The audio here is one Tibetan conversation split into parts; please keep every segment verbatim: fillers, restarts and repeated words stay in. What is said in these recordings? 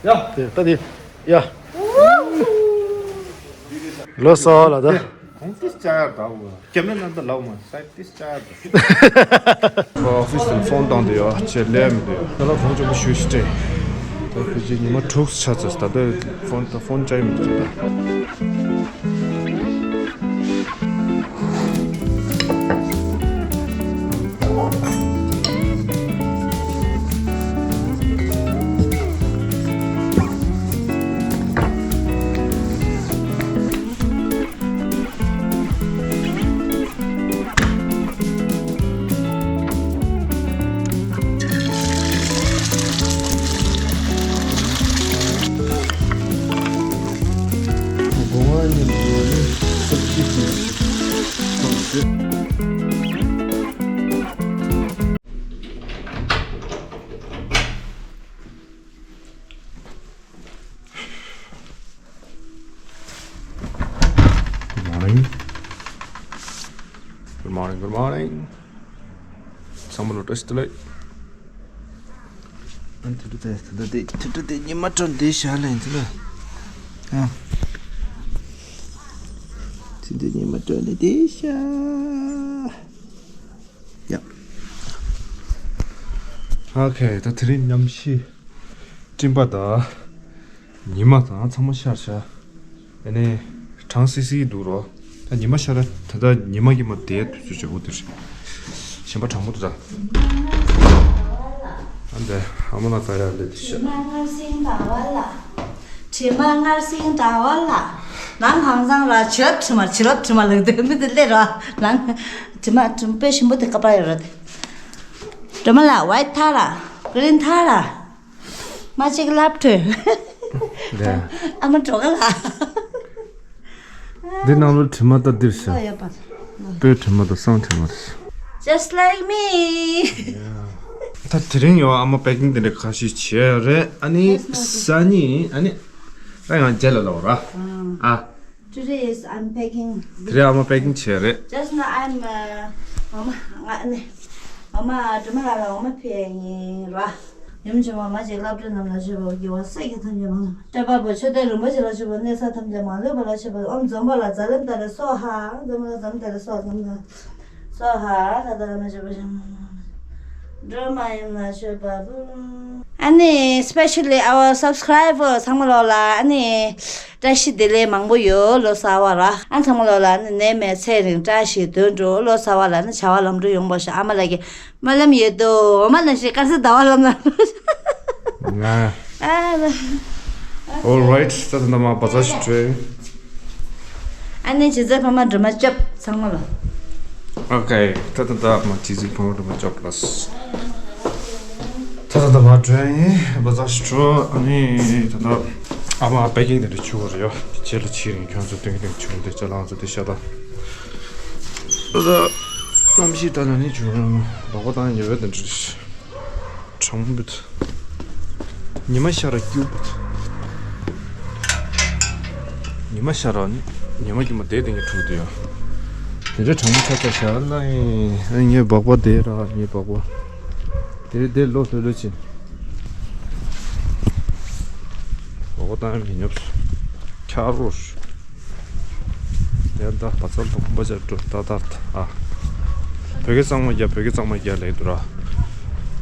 ཡ། དེ་ལྟ་དེ། ཡ། ལོ་སོ་ལ་ད། གོང་ཏིས་ཅ་ཡར་ད་བ། ཁྱེད་མེད་ན་ད་ལའོ་མ་སའི་ཏིས་ཅ་ཡར་ད། ཨོ་ཕི་སི་དུ་ཕོན་བཏང་དུ་ཡོད་ཅེས་ལས་མི་འདུག་ད་ལ་ཕོན་ཆེན་པོ་ཞུ་ཞིག་སྤྲད། ད་ཕི་ཅི་ཉི་མ་དྲུག་ཆ་ཚ་ད་ལྟ་ཕོན་ད་ཕོན་ཅ་ཡི་མི་འདུག་ད། Good morning. Good morning, good morning. ཚང་མ་ལ་བཀྲ་ཤིས་བདེ་ལེགས། ཨ་ཐུ་ཐུ་དེ་ཐུ་ཐུ་དེ་ཐུ་ཐུ་དེ་ཉི་མ་དྲོ་འདི་ཤ་ལེན་ཐུ་ལ། ཨ། ཐུ་ཐུ་ཉི་མ་དྲོ་འདི་འདི་ཤ། ཡ། ཨོ་ཁེ། ད་དེ་རིང་ཉམས་ཞིབ་སྤྲིན་པ་དང་ཉི་མ་དང་ཚང་མ་ཤར་ཤག་ཨ་ནི་གྲང་སི་སི་འདུག་རོ། ད་ཉི་མ་ཤར་ད་ལྟ་ཉི་མ་གི་མ་བསྡད་དུས་ཚོད་བྱེད་དགོས་དེ་རེད། ཞིམ་པ་གྲང་མོ་འདུག་ད། ཨ་འདི་ཨ་མ་ལ་ད་ཡར་ལས་དེ་ཤག་དྲི་མ་མངར་ཟིང་ཟླ་བ་ལ། དྲི་མ་མངར་ཟིང་ཟླ་བ་ལ། ནང་ཧང་སང་ར་བྱི་རབ་དྲི་མ་བྱི་རབ་དྲི་མ་ལགས་དེ་མི་དེ་སླེབས་ར་ནང་། དྲི་མ་དྲི་མ་དཔེ་ཞིམ་པོ་དེ་ཀ་པར་ཡོད་ར་དེ། སྒྲོལ་མ་ལགས་ཝའི་ཊི་ཐར་ར། གི་རིན་ཐར་ར། མ་གཅིག་ལབ་ཐོས། ལས། ཨ་མ་གྲོགས་ལ། འདི་ནང་ལོ་དྲི་མ་ད་འདིར་ཤ། ཨ་ཡོད་པ། སྤོས་དྲི་མ་དང་བསང་དྲི་མ་རེད། Just like me. ད་དེ་རིང་ཡོད་ཨ་མ་པེ་ཀིང་དེ་འདྲ་ཁ་ཤས་བྱས་རེད། ཨ་ནི་སང་ཉིན་ཨ་ནི་ད་ཡང་རྗེས་ལ་ལོག་ར། ཨ། Today is unpacking. དེ་རིང་ཨ་མ་པེ་ཀིང་བྱས་རེད། Just now I'm, uh, ཨ་མ་ང་ནི་ཨ་མ་སྒྲོལ་མ་ལགས་ལ་ཨ་མ་ཕེབས་ཡིན་ར། ཡུམ་ཆེན་མོ་མ་གཅིག་བླ་སྤྲུལ་རྣམས་ལ་མཆོད་པ་དགེ་བ་བསགས་ཀྱི་ཐམས་ཅད་མ་ལུས་པ། སྤྲུལ་པ་པོ་ཆོས་སྡེ་རིན་པོ་ཆེ་ལ་མཆོད་པ་གནས་ས་ཐམས་ཅད་མ་ལུས་པ་ལ་མཆོད་པ། ཨོཾ་འཛོམས་དཔལ་ལ་ཛ་ལེམ་ཏ་རེ་སྭཱ་ཧཱ། འཛོམས་དཔལ་ལ་ཛ་ལེམ་ཏ་རེ་སྭཱ་ཧཱ། འཛོམས་དཔལ་ལ་སྭཱ་ཧཱ། ད་ད་ལ་མ་བྱེད་པ་ཞིག་སྒྲོལ་མ་ཡུམ་ལ་མཆོད་པ་འབུལ། ཨ་ནི་especially our subscriber ཚང་མ་ལོག་ལ་ཨ་ནི་བཀྲ་ཤིས་བདེ་ལེགས་མང་པོ་ཡོད། ལོ་གསར་བ་ར། ཨ་ཚང་མ་ལོག་ལ་ཨ་ནི་ནད་མེད་ཚེ་རིང་བཀྲ་ཤིས་དོན་འགྲུབ། ལོ་གསར་བ་ལ་ཨ་ནི་བྱ་བ་ལམ་འགྲོ་ཡོང་བ་ཤོག་ཨ་མ་ལགས་ཀྱི་སྨོན་ལམ་ཡོད་དོ། འོ་མ་ནང་བཞིན་དཀར་གསལ་ཟླ་བ་ལམ་ལ། ང་། ཨ་ལ། Alright, ད་ད་ད་མ་བ་ཚ་ཞིག་བྲོས། ཨ་ནི་རྗེ་བཙུན་འཕགས་མ་སྒྲོལ་མ་སྐྱབས་ཚང་མ་ལ། Okay, ད་ད་ད་མ་རྗེ་བཙུན་འཕགས་མ་སྒྲོལ་མ་སྐྱབས་ལ། ད་ད་ད་མ་བྲོས་ཡིན་བ་ཚ་ཞིག་བྲོས། ཨ་ནི་ད་ད་ཨ་མ་པེ་ཀིང་དེ་འདྲ་བྱུག་རེ་ཡོད། རྗེས་ལ་ཕྱིར་ཡིན། ཁྱོད་ཚོ་སྟོན་གི་སྟོན་གི་བྱུག་འདི་ཅ་ལང་ཚོ་དེ་ཤ་ད། ད་ད་གནམ་གཤིས་ད་ན་ནི་བྱུག་རེ་མ་ལོག་པ་དང་ཉེ་བའི་དེ་འདྲ་ཞིག་གྲང་མོ་འདུག་ཉི་མ་ཤར་སྐྱིད་པོ། ཉི་མ་ཤར་ར་ཉི་མ་སྐྱིད་མ་དེ་དེ་ངས་འཁྲུག་དུ་ཡོད། དེ་འདྲ་གྲང་མོ་ཆགས་ཆགས་ཤར་ལ་ཡིན། ངས་སྦག་སྦག་དེ་ར་ངས་སྦག་སྦག་དེ་རེད། དེ་ལོ་ལྷོད་ལྷོད་ཕྱིན། སྦག་སྦག་བཏང་མི་ཉོབ་ཁྱར་རོ། ཡ་ད་བ་ཚ་ལ་དུ་གུམ་པ་ཅར་འགྲོ་ད་ད་ད་ཨ། བོད་སྐད་གཙང་མ་རྒྱག་བོད་སྐད་གཙང་མ་རྒྱག་ལེགས་འདུག་ར།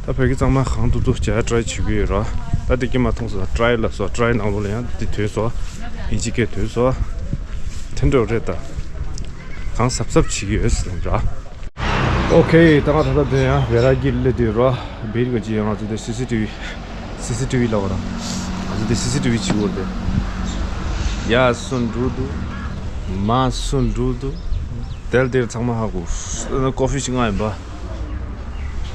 ད་བོད་སྐད་གཙང་མ་གང་ཐུབ་ཐུབ་བྱ་ཡ་ཊ་རའི་བྱེད་ཀྱི་ཡོད་ར། ད་དེ་སྐྱེས་མ་མཐོང་ས་ཊ་རའི་ལ་སོ་ཊ་རའི་ནང་ལོགས་ལ་ཡང་དེ་ཐོན་སོ། ཨིན་ཇི་སྐད་ཐོན་སོ། དེ་འདྲ་རེད་ད། གང་གཟབ་གཟབ་བྱེད་ཀྱི་ཡོད་ཟེར་ལབ་ར། ཨོ་ཁེ། ད་ང་ད་ལྟ་དེ་ཡང་བེ་ར་གི་སླེབས་དུས་ར། བེ་རི་ག་ཅི་ཡང་ང་ཚོ་དེ་སི་སི་ཊི་བི། སི་སི་ཊི་བི་ལ་བ་ར། ང་ཚོ་དེ་སི་སི་ཊི་བི་བྱེད་དགོས་རེད། ཡ་སུ་འགྲོ་འདུག་མ་སུ་འགྲོ་འདུག་དེར་དེར་ཚང་མ་ཧ་གོ། ཀོ་ཧྥི་ཞིག་མངགས་ཡིན་པ།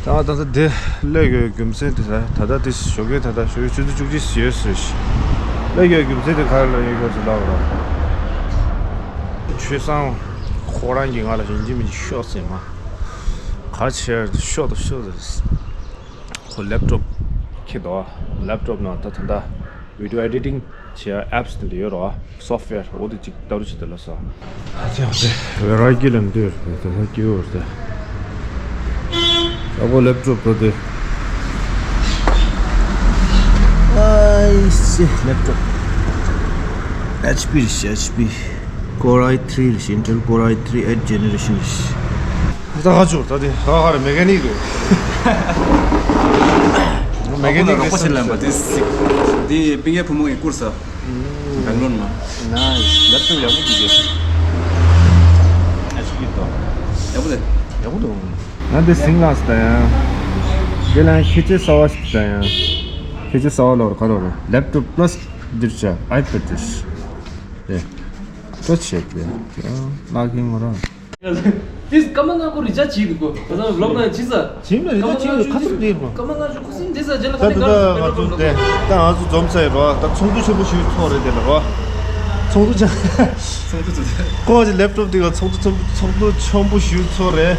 ད་ད་ལྟ་དེ་སླེབས་ཡོད་རྒྱུ་མཚན་དེ་ད་ད་ལྟ་དེ་ཞོགས་ཀས་ད་ལྟ་ཞོགས་ཀས་ཆུ་ཚོད་བཅུ་གཅིག་ཟེར་ཞིག་སླེབས་ཡོད་རྒྱུ་མཚན་དེ་ག་རེ་ལ་ཡོད་ཁྱོད་ཚོ་ལབ་ར། ཆོས་བཟང་ཁོ་རང་གིས་ང་ལ་ཡིན་གཅིག་མིན་གཅིག་ཤོག་ཟེར་མ། ག་ཆེར་ཤོག་དང་ཤོག་ཟེར། ཁོ་ལེབ་ཊོབ་ཁྱེར་འདུག་ལེབ་ཊོབ་ནང་ད་ད་ལྟ་བི་ཌི་ཡོ་ཨེ་ཌི་ཊིང་བྱེད་ཡ་ཨེབ་སི་དེ་འདྲ་ཡོད་རེད་བ། སོཕ་ཝེར་འོ་དེ་གཅིག་བལྟ་རོགས་བྱེད་དེ་ལ་སོ། ཨ་ཙི་ཨ་ཙི་བེ་ར་གི་ལ་འདུག་རེད་དེ་ད་སྐྱིད་པོ་རེད་དེ། ཨ་ཁོ་ལེབ་ཊོབ་ད་དེ། ཨའི་ ལེབ་ཊོབ། HP རེད་ཤག HP། Core i three རེད་ཤག Intel Core i three eight generation རེད་ཤག་ད་ཧ་ཅོ་ད་དེ་ཧ་ཧ་རེད། མེ་ཀ་ནིག་རེད། མེ་ཀ་ནིག་རེད་ཤག་དེ་སི་དེ་པིང་ཡ་བུ་མོ་ཡི་བསྐུར་ས། བེང་ལོར་ནས། ནའིས། ལེབ་ཊོབ་ཡག་པོ་འདུག་གས། HP དང་། ཡག་པོ་རེད། ཡག་པོ་འདུག་ང་འདི་སིང་ལ་སི་ད་ཡང་། དེ་ལ་ཡང་ཁྱེད་ཆོས་གསར་བ་ཞིག་ད་ཡང་། ཁྱེད་ཆོས་གསར་བ་ལོར་ག་ལོར་རེད། ལེབ་ཊོབ་པ་ལ་སི་འདིར་བྱ་ཨའི་པེ་ཌི་རེད། ཨེ། ཀྲོ་ཆེ་གི་ལག་གིན་ངོ་ར། དེས་སྐར་མ་ལྔ་གོ་རི་ཅག་བྱེད་འདུག་གོ་ད་ལོག་ན་ཅི་ས། ཇིམ་ལ་རི་ཅག་བྱེད་འདུག་ཁ་ཐུག་འདིར་གོ་སྐར་མ་ལྔ་བཅུ་ཁུ་སིམ་དེ་ས་རྗེས་ལ་ད་ཁ་ནས་ད་ད་ང་ཚོ་འཛོམས་ཚར་ཡོད་རོ། ད་ཚོགས་འདུ་ཆེན་པོ་ཞིག་ཚོགས་རེད་དེ་ལ་རོ། ཚོགས་འདུ་ཆེན། ཚོགས་འདུ་ཚོགས། ཁོ་ཅི་ལེབ་ཊོབ་དེ་ག་ཚོགས་འདུ་ཚོགས་འདུ་ཚོགས་འདུ་ཆེན་པོ་ཞིག་ཚོགས་རེད།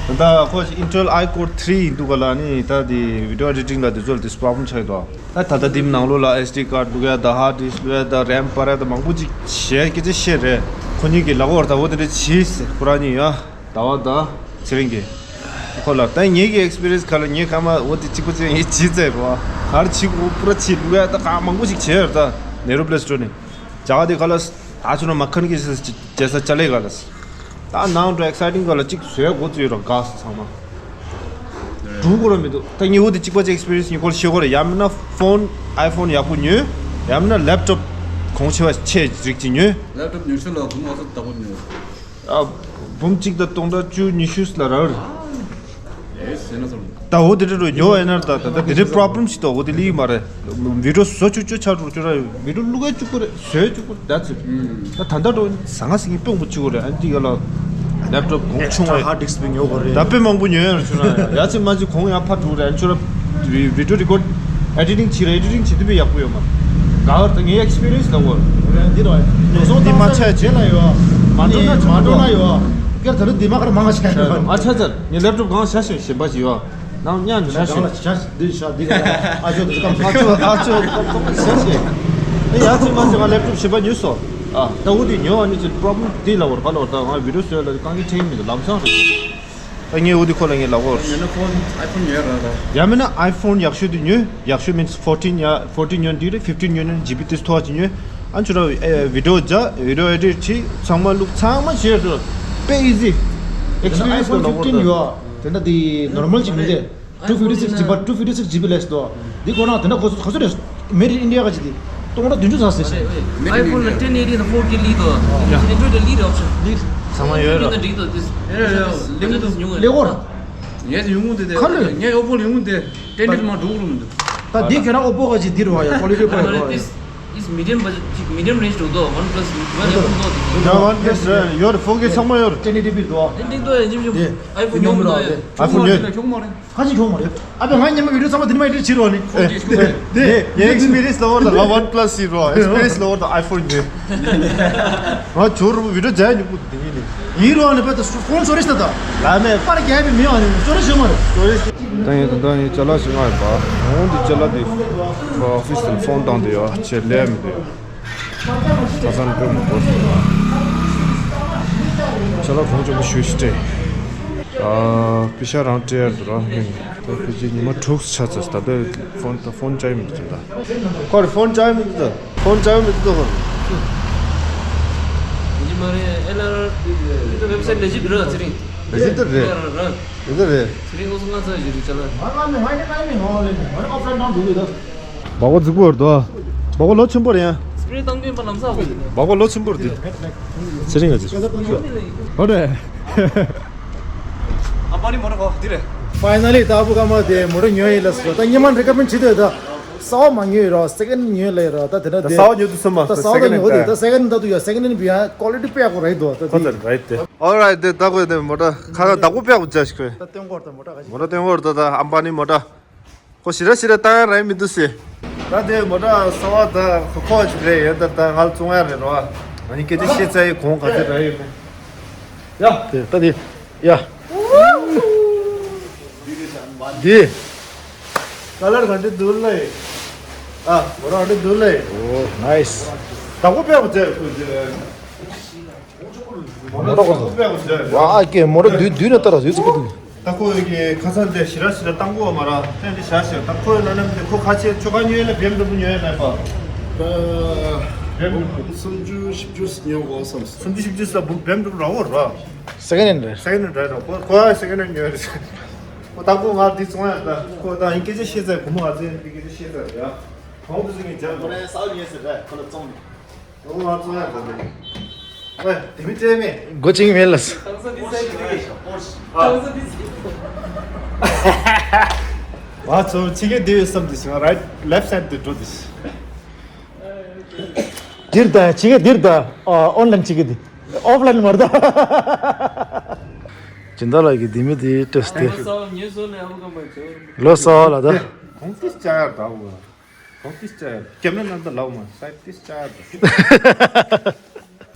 ད་ཁོ་ཅི་Intel i Core three ཡིན་འདུག་ག་ལ་ནི་ད་དེ་video editing ལ་དེ་ཚོ་ལ་དེ་problem ཆགས་ཡོད་དོ། ད་ད་ལྟ་འདིའི་ནང་ལོགས་ལ་ཨེས་ཌི་ཀཱཌ་བླུག་ཡ་ད་ཧཱཌ་ཌིསྐ་བླུག་ཡ་ད་རེམ་སྤར་ཡ་ད་མང་པོ་ཅིག་བྱས་སྐད་ཆ་བཤད་རེད། ཁོ་གཉིས་ཀྱིས་ལབ་ཀྱི་ཡོད་རེད། ད་འོ་དེ་འདྲ་བྱས་ཟེར་ཁོ་རང་གཉིས་ཡ། ཟླ་བ་དང་ཚེ་རིང་གིས་ཁོ་ལ་ད་ངེད་ཀྱི་ཨེག་སི་པི་རི་ཡན་སི་ག་ལ་ངས་ཁ་མ་འོ་དེ་གཅིག་པ་ཅིག་ངས་བྱས་ཚར་རེད་བ། ག་རེ་བྱེད་དགོས་པུ་ར་བྱས་བླུག་ཡ་ད་ག་མང་པོ་ཞིག་བྱས་ཡོད་རེད། ད་ནེ་རོ་པི་ལེ་སི་ཊོར་ནས་རྒྱ་གར་དེ་ག་ལ་ད་ཆུ་ན་མ་ཁན་གི་ཇེ་ས་ཅ་ལེ་ག་ལ་ད་ནང་དུ་ཨེག་སའི་ཊིང་ག་ལ་གཅིག་བཟོས་འགོ་བཙུགས་ཡོད་རེད། ག་ས་ཚང་མ་འགྲུལ་དགོས་ར་མི་འདུག་ད་ངས་འོ་དེ་གཅིག་པ་ཅིག་ཨེག་སི་པི་རི་ཡན་སི་ངས་ཁོ་ལ་བཤད་དགོས་རེད། ཡང་མིན་ན་ཕོན་ཨའི་ཕོན་ཡག་པོ་ཉོས། ཡང་མིན་ན་ལེབ་ཊོབ་གོང་ཆེ་བ་ཆེ་རིགས་ཅིག་ཉོས། ལེབ་ཊོབ་ཉོ་ཤོག་ལ་གོང་ཨ་ཚོ་བདག་པོ་ཉོ། ཨ། འབུམ་གཅིག་དང་སྟོང་ཕྲག་བཅུ་ཉི་ཤུ་ལ་རག་རེད། ད་འོ་དེ་འདྲ་རུ་ཉོ་ཨེ་ན་ད་ད་ད་དེ་འདྲའི་པོ་རོ་བི་ལེམ་ཞིག་འདུག་འོ་དེ་ལི་མ་རེད། བི་ཌི་ཡོ་བཟོ་བཅུག་བཅུག་ཆགས་འགྲོ་བཅུག་ར་བི་ཌི་ཡོ་བླུག་ག་བཅུག་གི་རེད། བཟོས་བཅུག་གི་རེད། That's it. ད་ད་ལྟ་འགྲོ་ཟང་ངེ་ཟིང་ངེ་དཔེ་མང་པོ་བཅུག་གི་རེད། ཨ་ནི་དེ་ག་ལ་ལེབ་ཊོབ་གོང་ཆུང་བ་ཧཱཌ་ཌིསྐ་བི་ཉོ་དགོས་རེད། ད་དཔེ་མང་པོ་ཉོ་ཡ་རེད་བཅུག་ན་ཡ་ཚིག་མ་ཚིག་གོང་ཡ་ཕར་འགྲོ་རེད། ཨ་ནི་ཆུ་ར་བི་ཌི་ཡོ་རི་ཀོཌ་ཨེ་ཌི་ཊིང་བྱེད་ར་ཨེ་ཌི་ཊིང་བྱེད་དུས་དཔེ་ཡག་པོ་ཡོད་མ་རེད། ག་བར་ད་ངའི་ཨེག་སི་པི་རི་ཡན་སི་ལ་འོར་འདི་རོ་ཡ་འདི་མ་ཆ་ཆེ་ལ་ཡོད། མ་འགྲོ་ན་མ་འགྲོ་ན་ཡོད། ཀེར་ད་རུ་འདི་མ་ཁར་མང་ང་ཞིག་ཡོད། ཨ་ཆ་ཚར་ངའི་ལེབ་ཊོབ་གང་ཤ་ཤེས་ཞེན་པ་ཞིག་ཡོད། ནང་ཉན་ནི་ཤ་ཤེས། ཤ་འདི་ཤ་འདི་ཨ་ཅོ་འདི་ཀམ་ཨ་ཅོ་ཨ་ཅོ་ཤ་ཤེས། ཨེ་ཡ་ཚིག་མ་ཚིག་ང་ལེབ་ཊོབ་ཞེན་པ་ཉོས་སོ། ཨ་ད་འུ་འདི་ཉོ་ཨ་ནི་ཚིག་པོ་རོ་བི་ལེམ་འདི་ལ་འོར་ག་ལ་འོར་ད་ང་བི་ཌི་ཡོ་བཟོས་ལ་རྐང་གི་ཆེན་མི་འདུག་ལམ་སང་རེད། ད་ངས་འོ་དེ་ཁོ་ལ་ངས་ལབ་གོ། ཡང་མིན་ན་ཕོན་ཨའི་ཕོན་ཉོས་ར་ར། ཡང་མིན་ན་ཨའི་ཕོན་ཡག་ཤོས་དེ་ཉོས། ཡག་ཤོས་མིན་ཕོར་ཊིན་ཡ་ཕོར་ཊིན་ཉོས་འདི་རེད། ཕིཕ་ཊིན་ཉོས་ན་ཇི་བི་དེ་མཐོ་བ་ཅིག་ཉོས། ཨ་ཆུ་ར་ཨེ་བི་ཌི་ཡོ་རྒྱག་བི་ཌི་ཡོ་ཨེ་ཌིཊ་བྱེད་ཚང་མ་བླུག་ཚང་མ་བྱས་སོ། དཔེ་ཨི་ཛི། ཨེག་སི་པི་རི་ཡན་སི་ལ་ལབ་གོ་ཕིཕ་ཊིན་ད། ཡོད། དེ་འདྲ་དེ་ནོར་མལ་ཅིག་མིན་ཏེ། two fifty six GB two fifty six GB less དོ། འདི་ཁོ་ན་དེ་འདྲ་ཁོ་ཚོ་ཁོ་ཚོ་རེད། Made in India ག་ཅིག་དེ་སྟོང་ཕྲག་བདུན་ཅུ་ཚར་ཟེར་ཞིང་། ཨའི་ཕོན་ལ་ten eighty དང་four K ལི་དོ། Android ལ་ལི་རེད། ཨོབ་ཤན་ལི་ཚང་མ་ཡོད་ར། འདི་དོ་དེ་ལེ་གོ་ར། ངས་ཡོང་གོ་ར། ངས་ཡོང་གོ་དེ་དེ་ཁ་ལོས། ངས་ཨོ་པོ་ལ་ཡོང་གོ་དེ་ten eighty མ་འགྲོ་གོ་ར་མི་འདུག་ད་འདི་ཁྱོད་རང་ཨོ་པོ་ག་ཅིག་འདི་རུ་བ་ཡ་ཀོ་ལི་ཊི་པོ་ཡ་རུ་བ་ཡ། Is medium budget, medium range དུ་དོ། One plus one ཡོད་དོ། ཡ་ཝན་པ་ལ་སི་རེད། ཡོད་རེད། ཕོར་ཁེ་ཚང་མ་ཡོད་རེད། ten eighty ལི་དོ། དེ་འདི་དོ་ཡ་ཇིམ་ཇིམ། དེ་ཨའི་ཕོན་ཉོ་མི་འདུག་ཡ། ཨའི་ཕོན་ཉོས། ཁྱོད་མ་རེད། ཁ་ཅིག་ཁྱོད་མ་རེད། ཨ་བས་ང་ཉི་མ་བི་ཌི་ཡོ་ཚང་མ་དེ་ནི་མ་ཨེ་ཌིཊ་བྱེད་རོགས་ནི། ཨེ་ཨེ་ངའི་ཨེག་སི་པི་རི་ཡན་སི་ལ་བར་དུ་ང་ཝན་པ་ལ་སི་ཡིན་རོགས། ཨེག་སི་པི་རི་ཡན་སི་ལ་བར་དུ་ཨའི་ཕོན་ཉོས། ང་ཇོར་བི་ཌི་ཡོ་རྒྱག་ཡ་ཉོ་གི་འདུག་དེ་ཉིད་ནི། ཡིན་རོགས་ནི་བས་ད་ཕོན་སོ་རེ་ཤི་ད་ད། ལ་མེ་པར་རྒྱག་པའི་མི་ཡོང་ནི་སོ་རེ་ཤི་མ་རེད། ད་ཡིན་ད་ཡིན་ཅ་ལག་ཞིག་ང་ཡིན་པ། འོང་འདི་ཅ་ལག་འདི་ཨོ་ཕི་སི་ལ་ཕོན་བཏང་དེ་ཡོད་ཆེ་ལས་མི་འདུག་ཁ་སང་འགྲོ་མི་འགྲོ། ཅ་ལག་གོང་ཆེན་པོ་ཞུ་ཞིག་སྤྲད། ཨ་པི་ཤ་རང་སྤྲད་ཡར་འདུག་ར་ཧིན། ད་ཕི་ཅི་ཉི་མ་དྲུག་ཆ་ཚ་ད་ལྟ་ཕོན་ད་ཕོན་བཅའ་ཡི་མི་འདུག་ད། ཁོ་རེ་ཕོན་བཅའ་ཡི་མི་འདུག་ད། ཕོན་བཅའ་ཡི་མི་འདུག་ད་ཁོ་རེ། ཡིན་མ་རེད། ཨེལ་ཨར་ད་ཝེབ་སའིཊ་ལེ་ཇིཊ་རེད་ཚེ་རིང་། ལེ་ཇིཊ་རེད། རེད་རེད། ལེ་ཇིཊ་རེད། ཚེ་རིང་ཨོ་སོ་ང་ཚ་ཞིག་རེད་ཅ་ལག་སྦག་སྦག་རྫིག་པོ་རེད་དོ། སྦག་ལོ་ཆེན་པོ་རེད་ཡ། སི་པི་རེ་བཏང་དུས་པ་ལམ་སང་བ། སྦག་ལོ་ཆེན་པོ་རེད་དེ། ཚེ་རིང་ཨ་ཅེ། ཨོ་རེད། ཨ་པ་ནི་མོ་ཊ་གོ་འདི་རེད། ཕའི་ནལ་ལི་ད་བུ་ཀ་མ་དེ་མོ་ཊ་ཉོས་ཡིན་ལ་སོ་ད་སྔོན་མ་རི་ཀ་མེན་ཌ་བྱེད་དོ་ད། གསར་པ་མ་ཉོས་ཡོད་ར་སེ་ཀེན་ཌ་ཉོས་ལ་ཡོད་ར་ད་དེ་འདྲ་དེ། གསར་པ་ཉོ་དུས་སོ་མ་ད་གསར་པ་ཉོ་དེ་ད་སེ་ཀེན་ཌ་ད་དུ་ཡ་སེ་ཀེན་ཌ་བི་ཡ་ཀོ་ལི་ཊི་དཔེ་ཡག་པོ་རེད་དོ་ད་དེ། ཨོ་རའིཊ་དེ་ད་གོ་དེ་མོ་ཊ་ཁ་ཁ་བདག་པོ་དཔེ་ཡག་པོ་བྱ་ཞིག་གོ། ད་སྟོན་གོ་ར་ད་མོ་ཊ་ག་ཞིག་མོ་ཊ་སྟོན་གོ་ར་ད་ད་ཨམ་པ་ནི་མོ་ཊ། ཁོ་ཞེ་དྲག་ཞེ་དྲག་བཏང་ཡ་རག་མི་འདུག་ཟེར། ད་དེ་མོ་ཊ་གསར་པ་ད་ཁོ་ཁོ་ཅིག་རེད་ཡོད་ད་ད་ང་ལ་བཙོང་ཡ་རེད་རོ། ང་གཉིས་སྐད་ཆ་བཤད་ཚར་ཡི་གོང་ག་ཚོད་རག་ཡོད་མེད། ཡ། དེ་ད་དེ། ཡ། འདི། ཀ་ལར་ག་འདྲ་འདུག་ལེ། ཨ་མོ་ཊ་ག་འདྲ་འདུག་ལེ། ཨོ་ནའིས། བདག་པོ་དཔེ་ཡག་པོ་བྱས་ཁོ་ཅིག་རེད། མོ་ཊ་གོ་ས། ཝ་ཨ་ཀེ་མོ་ཊ་དུས་དུས་ནས་ལྟ་ར་ཡོད་ཚུལ་པོ་འདུག་ད་ཁོ་ཡི་གི་ཁ་སང་དེ་ཞི་ར་ཞི་ར་བཏང་གོ་མ་ར་ཕན་དེ་ཞག་ཞིག་ད་ཁོ་ཡི་ལ་ནམ་དེ་ཁོ་ཁ་ཆེ་ཆོ་ག་ཉོས་ལ་བེམ་འགྲོ་བུ་ཉོས་མེད་པ། བེམ་འགྲོ་བུ་སུམ་ཅུ་བཞི་བཅུ་ཉོ་གོ་བསམ་སོང་། སུམ་ཅུ་བཞི་བཅུ་ས་བུ་བེམ་འགྲོ་བུ་ར་བོ་ར། སེ་ཀེན་ཧེན་རེད། སེ་ཀེན་ཧེན་རེད་ར་ཁོ་ཁོ་ཨ་སེ་ཀེན་ཧེན་ཉོས་རེད། ཁོ་ད་ཁོ་ང་དེ་བཙོང་ཡ་ད་ཁོ་ད་ཡིན་སྐད་ཆ་བཤད་ཚར་གོ་མོ་ཨ་ཙེ་ཡིན་སྐད་ཆ་བཤད་ཚར་ཡ། གོང་དུ་ཟིན་གྱི་ཇ་ཁོ་རེ་ས་ཉོས་ཟེར་ར་ཁོ་ལ་བཙོང་ནས། ཨོ་ང་ཚོ་ཡང་ད་ནི། ཨེ་དེ་མི་སྤྲད་མེད། སྒོ་ཅིག་མེད་ལ། ཨ། ང་ཚོ་ཕྱི་རྒྱལ་བསྡད་ཡོད་བསམ་དུས་ང་རའིཊ་ལེཕ་སའིཌ་དུ་འགྲོ་དུས། འདིར་ད་ཕྱི་རྒྱལ་འདིར་ད་ཨོན་ལན་ཕྱི་རྒྱལ་འདི་ཨོཕ་ལན་མར་ད། སྦྱིན་བདག་ལགས་ཀྱིས་འདི་མི་དེ་སྤྲད་དེ། ལོ་གསར་བ་ལ་ད། གོང་ཏིས་ཅ་ཡར་ད་འོ། ཁོང་ཏིས་ཅ་ཡ། ཀེམ་ར་ནང་དུ་ལའོ་མ་སའི་ཏིས་ཅ་ཡ་དུ།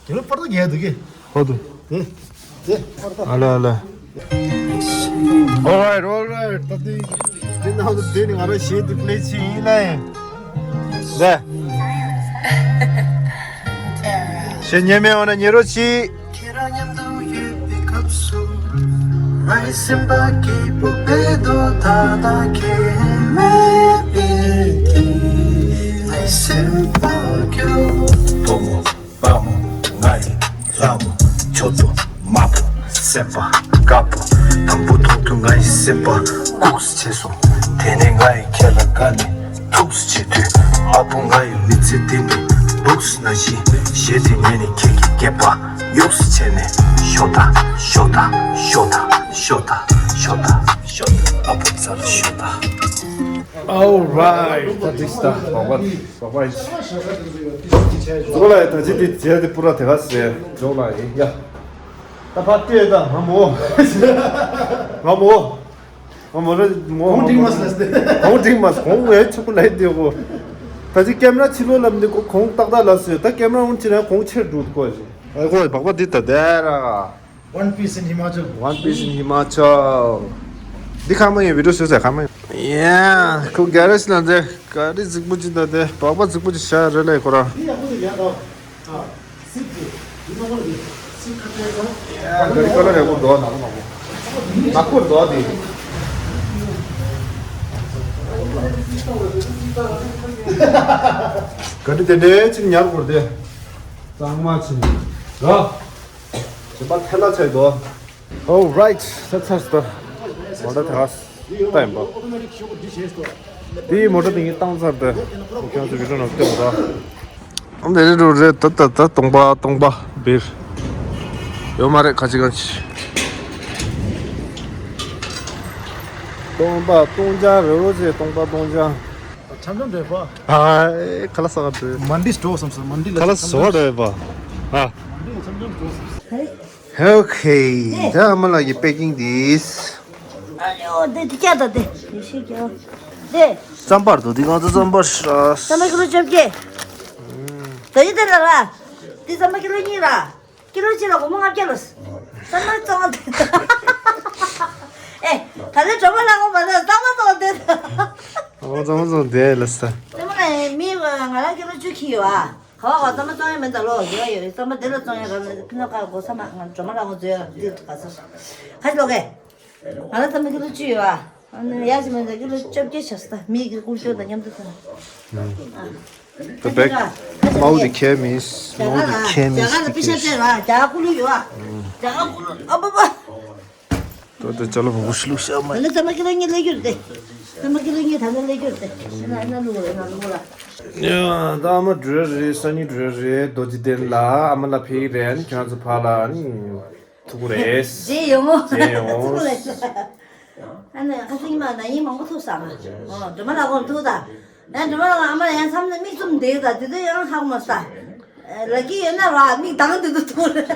ཀེམ་ར་པར་དུ་རྒྱལ་དུ་གི། ཧོ་དུ། དེ། དེ་པར་དུ། ཨ་ལ་ཨ་ལ། Alright, alright. ད་དེ། དེ་ནང་དུ་དེ་ནི་ང་རང་ཞེ་དུ་པླེ་ཆི་ཡིན་ལ་ཡིན། དེ། ཞེ་ཉེ་མེ་འོ་ན་ཉེ་རོ་ཆི། ཁྱེད་རང་མཉམ་དུ་ཡོད་པའི་སྐབས་སུ། ངའི་སེམས་པ་སྐྱིད་པོ་བས་དོ་ད་ལྟ་ཁྱེད་མེད་པའི་དུས། ངའི་སེམས་པ་སྐྱོ། བུ་མོ་དཔའ་མོ་ང་ཡི་ལྷ་མོ། ཁྱོད་དོ་དམར་པོ་སེམས་པ་དཀར་པོ། དང་པོ་ཐོག་ཏུ་ང་ཡི་སེམས་པ་ཁུགས་སུ་བྱས་སོང་། དེ་ནས་ང་ཡི་ཁྱེད་ལ་དགའ་ནས། ཐུགས་སུ་ཆེ་དུས་ཨ་ཕོ་ང་ཡི་མི་ཚེ་འདི་ནི་འབུགས་ན་བཞིན་ཞེས་དེ་ཉིད་ནི་ཁྱེད་ཀྱི་སྐེད་པ་ཡུགས་སུ་བྱས་ནས་ཤོ་ད་ཤོ་ད་ཤོ་ད་ཤོ་ད་ཤོ་ད་ཤོ་ད་ཨ་ཕོ་རྩ་ལ་ཤོ་ད། Alright, ད་འགྲིག་ད་བག་བག་བག་བག་ཡིན། ཟོ་ལ་ད་ཅི་དེ་རྗེས་དེ་པུ་ར་དེ་ག་སེ་འཇོག་ལ་ཡིན་ཡ། ད་ཕ་ཏེ་ད་ང་མོ། ང་མོ། ང་མོ་རེ་མོ། གོང་ཏིང་མ་སི་ལ་སྟེ། གོང་ཏིང་མ་སི་གོང་ངའི་ཆུ་པོ་ལ་ཡིན་དེ་གོ། ད་ཅི་ཀེམ་ར་ཕྱི་ལོགས་ལ་མི་འདུག་གོ་གོང་ཏག་ཏག་ལ་སོས་ད་ཀེམ་ར་འོན་ཅི་ན་གོང་ཆེར་འགྲོ་གོ་ཞེ། ཨ་གོ་བག་པ་འདི་ད་དེ་ར། One piece in Himachal. One piece in Himachal. འདི་ཁ་མ་ཡིན་བི་ཌིའོ་བཟོས་ཟེར་ཁ་མ་ཡིན། ཡ་ཁོ་ག་རེ་ཞིག་ལ་འདི་ག་རེ་རྫིག་པོ་ཅིག་ད་དེ་བག་པ་རྫིག་པོ་ཅིག་བྱ་རེད་ལས་ཁོ་ར། འདི་ཡག་པོ་འདུག་ཡ་ད། ཨ། སིབ་ཀྱི། འདི་ཚོ་ཁོ་ར་འདི། སིབ་ཁ་ཏའི་ཚོ། ཡ་ག་རེ་ཁོ་ར་རེད་པོ་འདུག་ནག་པོ་ནག་པོ། ནག་པོ་འདུག་འདི། ག་རེ་དེ་འདྲའི་ཅིག་ཉར་དགོས་དེ། གཙང་མ་ཕྱིན། ར། བྱེད་པ་ཐལ་ལ་ཆད་དོ། Alright, ཚར་ཚར་སོང་། མོ་ཊ་དེ་ག་ལྟ་ཡིན་པ། དེའི་མོ་ཊ་དེ་ངས་བཏང་ཚར་ཏེ། ཁྱོད་ཚོ་བི་ཌིའོ་ནང་སྟོན་རོགས། ཨ་འདི་རེད་རེད་ད་ད་ད་སྟོང་པ་སྟོང་པ་བིར། ཡོད་མ་རེད་ཁ་ཅིག་ཁ་ཅིག་སྟོང་པ་སྟོང་རྐྱང་རེད་རོ་ཅེ་སྟོང་པ་སྟོང་རྐྱང་། འཆམ་འཆམ་འདྲ་པ། ཨ་ཁ་ལ་ས་ག་འདྲ། མན་ཌི་སི་འགྲོ་བསམ་སོང་མན་ཌི་ལ་ཁ་ལ་ས་ག་འདྲ་པ། ཨ། མན་ཌི་ལ་འཆམ་འཆམ་འགྲོ་བསམ་སོང་། Okay. ད་ཨ་མ་ལགས་ཀྱི་པེ་ཀིང་དེ། ཨ་ལེ་འོ་དེ་དེ་སྐྱ་ད་དེ་ཡེ་ཤེས་སྐྱ་དེ། རྩམ་པར་དུ་དེ་ང་ཚོ་རྩམ་པར་ཤ། རྩམ་པ་ཀི་ལོ་བཅོ་བརྒྱད། ད་ཡི་དེ་ལ་ར། དེ་རྩམ་པ་ཀི་ལོ་གཉིས་ར། ཀི་ལོ་གཅིག་ལ་སྒོར་མོ་ལྔ་བརྒྱ་ལོས། རྩམ་པ་བཙོང་བ་དེ། ཨེ། ད་ལྟ་གྲོ་མ་ལ་འོ་མ་ད་རྩམ་པ་བཙོང་བ་དེ། ཨོ་རྩམ་པ་བཙོང་དེ་ལ་ས། རྩམ་པ་ལ་མི་ང་རང་ཀི་ལོ་བཅུ་ཁྱེར་ཡོད་ཨ། ག་བ་ག་རྩམ་པ་བཙོང་ཡ་མེད་ད་ལོ་ཡོད་ཡོད་རྩམ་པ་དེ་ལ་བཙོང་ཡ་ག་ཕི་ནོ་ཀ་གོ་ས་མ་ང་གྲོ་མ་ལ་ཧོ་བཙོ་ཡ་འདི་ག་ས་ཧ་ཅི་ལོ་གེ། ང་ལ་རྩམ་པ་ཀི་ལོ་བཅུ་ཡོད་ཨ། ཨ་ནི་ཡ་ཞིག་མེད་ད་ཀི་ལོ་བཅོ་བརྒྱད་ཆགས་སོང་ད་མི་གི་ཀུ་ཅོ་དང་མཉམ་དུ་ཐོན། ད་བེག་མའུ་དི་ཁེ་མིས་མའུ་དི་ཁེ་མིས་དི་ཁེ་ཤ་ཅེ་ར་རྒྱ་ཀུ་ལུ་ཡོད་ཨ། རྒྱ་ཀུ་ལུ་ཨ་པ་པ། ཏོ་ཏོ་ཅ་ལོ་བུ་ཤི་ལུ་ཤ་མ། ད་ལེ་ཚ་མ་ཀི་ལོ་གཉིས་ལེ་གྱུར་ཏེ། ཚ་མ་ཀི་ལོ་གཉིས་ད་ལེ་ལེ་གྱུར་ཏེ། ན་ན་ལུ་རེ་ན་ལུ་ར། ཡ་ད་ཨ་མ་འགྲོ་རེད་སང་ཉིན་འགྲོ་རེད་རྡོ་རྗེ་གདན་ལ་ཨ་མ་ལ་ཕེབས་རེད་ཁྱོད་ཚོ་ཕ་ལ་ནི་ཐུག་རེད། རྗེས་ཡོང་ངོ་རྗེས་ཡོང་ངོ་། ཨ་ནི་ཁ་སང་མ་ན་ཡིན་མང་པོ་ཐུག་སང་ཨ། འགྲོ་མ་ལ་གོང་ཐུག་ད། ཡང་འགྲོ་མ་ལ་ཨ་མ་ལ་ཡང་མཚམས་ནས་མིག་བཙུམ་བསྡད་ད་དེ་དུས་ཡང་ཧ་གོ་མ་ས། ལ་ཀི་ཡོད་ན་ར་མིག་གདངས་དེ་དུ་ཐུག་རེད།